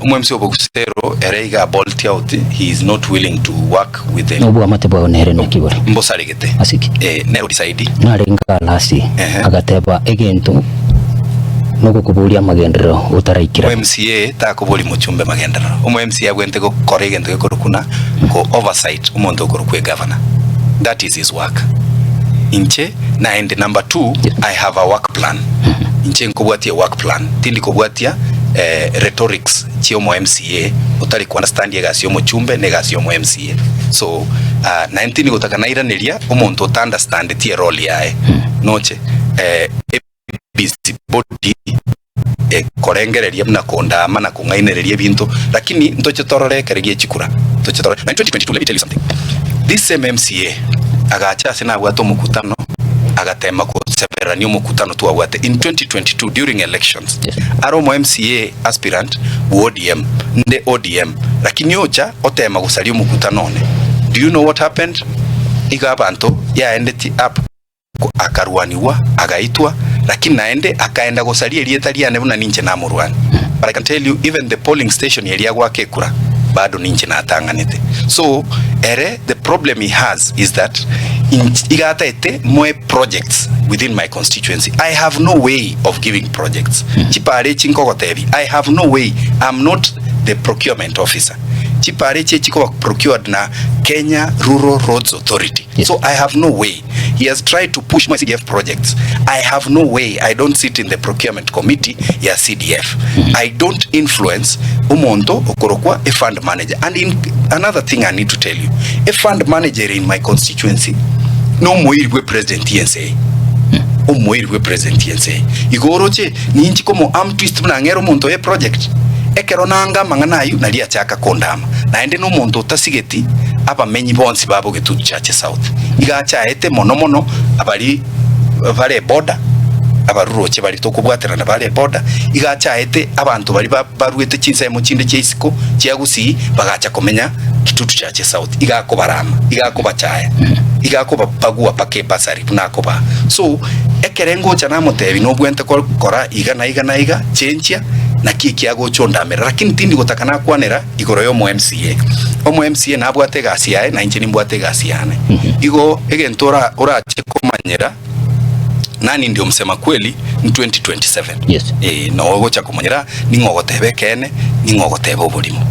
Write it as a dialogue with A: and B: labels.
A: Omo-MC o Bogusero ere iga bolt out, he is not willing to work with the
B: Nobwamate bwao nere naki bore?
A: Mbosaregete.
B: Ase ki?
A: Eh, nere odecide.
B: Narenge Alasi agateba egento nogokoboria amagenderero otaraikera.
A: Omo-MCA takoboria mochumbe magenderero. Omo-MCA agwente gokora egento gekorokwa na ko oversight omonto okorokwa egavana. That is his work. Inche naende number two, I have a work plan. Inche nkobwatia work plan, tindi kobwatia rhetorics chia omo MCA otari ko understand egasi ya omochumbe na egasi ya omo MCA. So naende tindi gotaka nairaneria omonto ota understandeti erole yaye. Noche busy body ekorengereria buna kondama na kong'ainereria ebinto, lakini ntoche torore ekero gie chikura, ntoche torore. Na in 2022, let me tell you something, this same MCA agacha ase nabwate omokutano, agatema gosebererania omokutano twabwate in 2022 during elections, are omo MCA aspirant bwa ODM, nde ODM, lakini ocha otema gosaria omokutano one. Do you know what happened? Igo abanto yaendeti up. Akarwanigwa, agaitwa, lakini naende akaenda gosaria erieta riane buna ninche namorwanie. But I can tell you even the polling station eria agoaka ekura bado ninche natang'anete. So ere the problem he has is that inch iga ataete moe projects within my constituency. I have no way of giving projects. Chipara echi nkogotebia I have no way, I'm not the procurement officer. Chipara echi echikoba procured na Kenya Rural Roads Authority. So I have no way. He has tried to push my CDF projects. I have no way. I don't sit in the procurement committee ya CDF. I don't influence omonto okorokwa a fund manager. And in another thing I need to tell you, a fund manager in my constituency no omoiri bwe president yense eye. Omoiri bwe president yense eye. Igo oroche ninchi komo arm twist buna ng'ere omonto oye project. Ekero nanga amang'ana ayio nari achaka kondama. Naende nomonto otasigeti abamenyi bonsi ba Bogetutu Chache South. Iga achaete mono mono abari bare eboda, abaruroche baria tokobwaterana bare eboda, iga achaete abanto baria baruete chinsemo chinde chia isiko chia Gusii bagacha komenya Kitutu Chache South. Iga akobarama, iga akobachaya, iga akobabagua mpaka ebasari buna akobaa. So, ekere ngocha namotebia nobwente kora iga na iga na iga, chenchia, naki eki agocha ondamera. Lakini tindi gotaka nakwanera. Igoro y'omo MCA. Omo MCA nabwate egasi yaye na inche nimbwate egasi yane. Igo egento ora orache komanyera nani ndio msema kweli ni 2027.
B: Yes.
A: Eh, noo ogocha komanyera ning'o ogoteba ekeene, ning'o ogoteba oborimo.